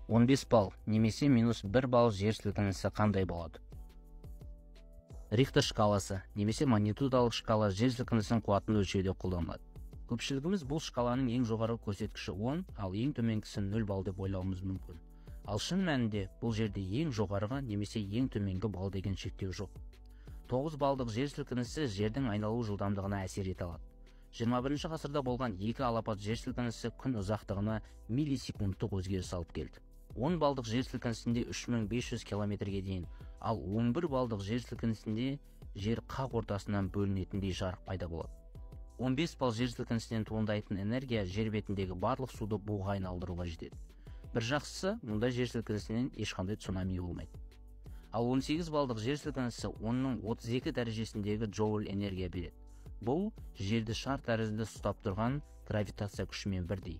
15 балл немесе минус 1 балл жер сілкінісі қандай болады? Рихтер шкаласы немесе магнитудалық шкала жер сілкінісінің қуатын өлшеуде қолданылады. Көпшілігіміз бұл шкаланың ең жоғарғы көрсеткіші 10, ал ең төменгісі 0 балл деп ойлауымыз мүмкін. Ал шын мәнінде бұл жерде ең жоғарғы немесе ең төменгі балл деген шектеу жоқ. 9 балдық жер сілкінісі жердің айналу жылдамдығына әсер ете алады. 21 ғасырда болған екі алапат жер сілкінісі күн ұзақтығына миллисекундтық өзгеріс алып келді. 10 балдық жер сілкінісінде 3500 километрге дейін, ал 11 балдық жер сілкінісінде жер қақ ортасынан бөлінетіндей жарық пайда болады. 15 балл жер сілкінісінен туындайтын энергия жер бетіндегі барлық суды буға айналдыруға жетеді. Бір жақсысы, мұндай жер сілкінісінен ешқандай цунами болмайды. Ал 18 балдық жер сілкінісі 10-ның 32 дәрежесіндегі джоуль энергия береді. Бұл жерді шар тәрізді ұстап тұрған гравитация күшімен бірдей.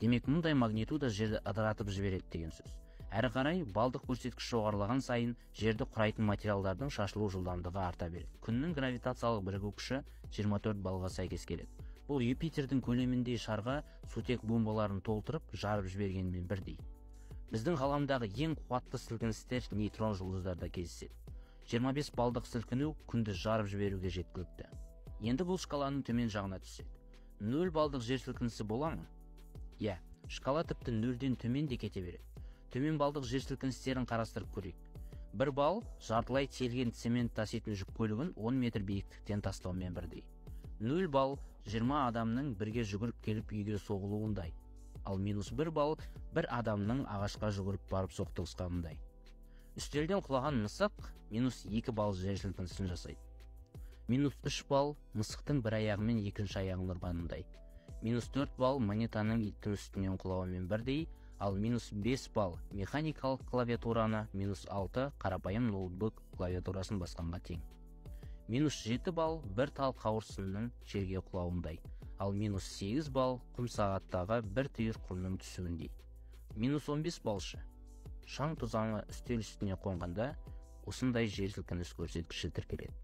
Демек, мұндай магнитуда жерді ыдыратып жібереді деген сөз. Әрі қарай балдық көрсеткіш жоғарылаған сайын жерді құрайтын материалдардың шашылу жылдамдығы арта береді. Күннің гравитациялық бірігу күші 24 баллға сәйкес келеді. Бұл Юпитердің көлеміндей шарға сутек бомбаларын толтырып, жарып жібергенмен бірдей. Біздің ғаламдағы ең қуатты сілкіністер нейтрон жұлдыздарда кездеседі. 25 балдық сілкіну күнді жарып жіберуге жеткілікті. Енді бұл шкаланың төмен жағына түссек. 0 балдық жер сілкінісі бола ма? Иә, шкала тіпті 0-ден төмен де кете береді. Төмен балдық жер сілкіністерін қарастырып көрейік. 1 балл жартылай тиелген цемент таситын жүк көлігін 10 метр биіктіктен тастаумен бірдей. 0 балл 20 адамның бірге жүгіріп келіп үйге соғылуындай. Ал минус 1 балл бір адамның ағашқа жүгіріп барып соқтығысқанындай. Үстелден құлаған мысық минус 2 балл жер сілкінісін жасайды. Минус 3 балл мысықтың бір аяғымен екінші аяғын ұрғанындай. Минус 4 балл монетаның иттің үстінен құлауымен бірдей, ал минус 5 балл механикалық клавиатураны, минус 6 қарапайым ноутбук клавиатурасын басқанға тең. Минус 7 балл бір тал қауырсынның жерге құлауындай, ал минус 8 балл құм сағаттағы бір түйір құмның түсуіндей. Минус 15 баллшы шаң тозаңы үстел үстіне қонғанда осындай жер сілкініс көрсеткіші тіркеледі.